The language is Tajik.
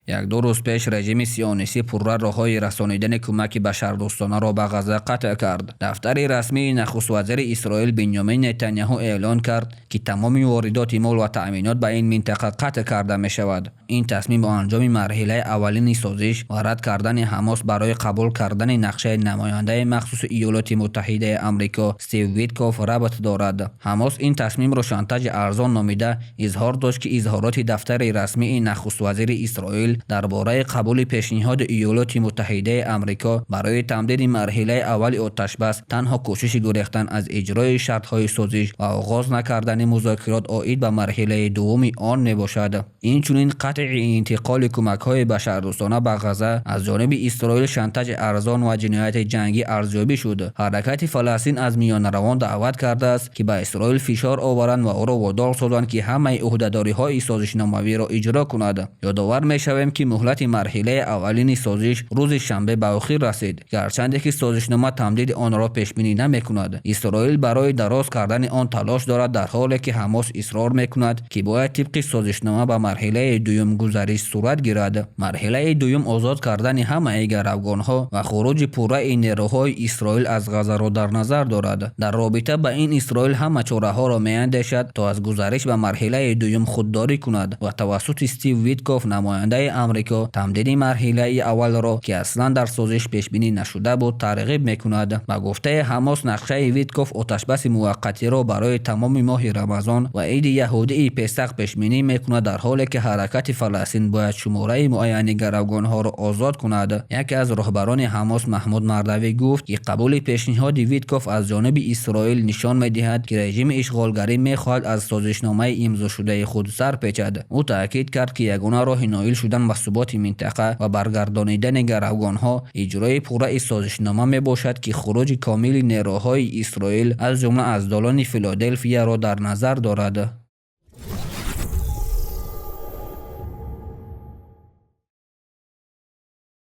Як-ду рӯз пеш режими сионистӣ пурра роҳҳои расонидани кӯмаки башардӯстонаро ба Ғазза қатъ кард. Дафтари расмии нахуствазири Исроил Бинёмин Нетаняҳу эълон кард, ки тамоми воридоти мол ва таъминот ба ин минтақа қатъ карда мешавад. Ин тасмим бо анҷоми марҳилаи аввалини созиш ва рад кардани Ҳамос барои қабул кардани нақшаи намояндаи махсуси Иёлоти Муттаҳидаи Амрико Стив Витков рабт дорад. Ҳамос ин тасмимро шантажи арзон номида, изҳор дошт, ки изҳороти дафтари расмии нахуствазири Исроил дар бораи қабули пешниҳоди Иёлоти Муттаҳидаи Амрико барои тамдиди марҳилаи аввали оташбас танҳо кӯшиши гурехтан аз иҷрои шартҳои созиш ва оғоз накардани музокирот оид ба марҳилаи дуввуми он мебошад. Инчунин қатъи интиқоли кӯмакҳои башардӯстона ба Ғазза аз ҷониби Исроил шантажи арзон ва ҷинояти ҷангӣ арзёбӣ шуд. Ҳаракати Фаластин аз миёнаравон даъват кардааст, ки ба Исроил фишор оваранд ва ӯро водор созанд, ки ҳамаи ӯҳдадориҳои созишномавиро иҷро кунад. Ёдовар мешавем, ки муҳлати марҳилаи аввалини созиш рӯзи шанбе ба охир расид. Гарчанде ки созишнома тамдиди онро пешбинӣ намекунад, Исроил барои дароз кардани он талош дорад, дар ҳоле ки Ҳамос исрор мекунад, ки бояд тибқи созишнома ба марҳилаи дуюм гузариш сурат гирад. Марҳилаи дуюм озод кардани ҳамаи гаравгонҳо ва хуруҷи пурраи нерӯҳои Исроил аз Ғаззаро дар назар дорад. Дар робита ба ин Исроил ҳама чораҳоро меандешад, то аз гузариш ба марҳилаи дуюм худдорӣ кунад ва тавассути Стив Витков, намояндаи Амрико, тамдиди марҳилаи аввалро, ки аслан дар созиш пешбинӣ нашуда буд, тарғиб мекунад. Ба гуфтаи Ҳамос, нақшаи Витков оташбаси муваққатиро барои тамоми моҳи Рамазон ва иди яҳудии Песах пешбинӣ мекунад, дар ҳоле ки ҳаракати Фаластин бояд шумораи муайяни гаравгонҳоро озод кунад. Яке аз роҳбарони Ҳамос Маҳмуд Мардавӣ гуфт, ки қабули пешниҳоди Витков аз ҷониби Исроил нишон медиҳад, ки режими ишғолгарӣ мехоҳад аз созишномаи имзошудаи худ сар печад. Ӯ таъкид кард, ки ягона роҳи ноил шудан ба суботи минтақа ва баргардонидани гаравгонҳо иҷрои пурраи созишнома мебошад, ки хуруҷи комили нерӯҳои Исроил, аз ҷумла аз долони Филаделфияро дар назар дорад.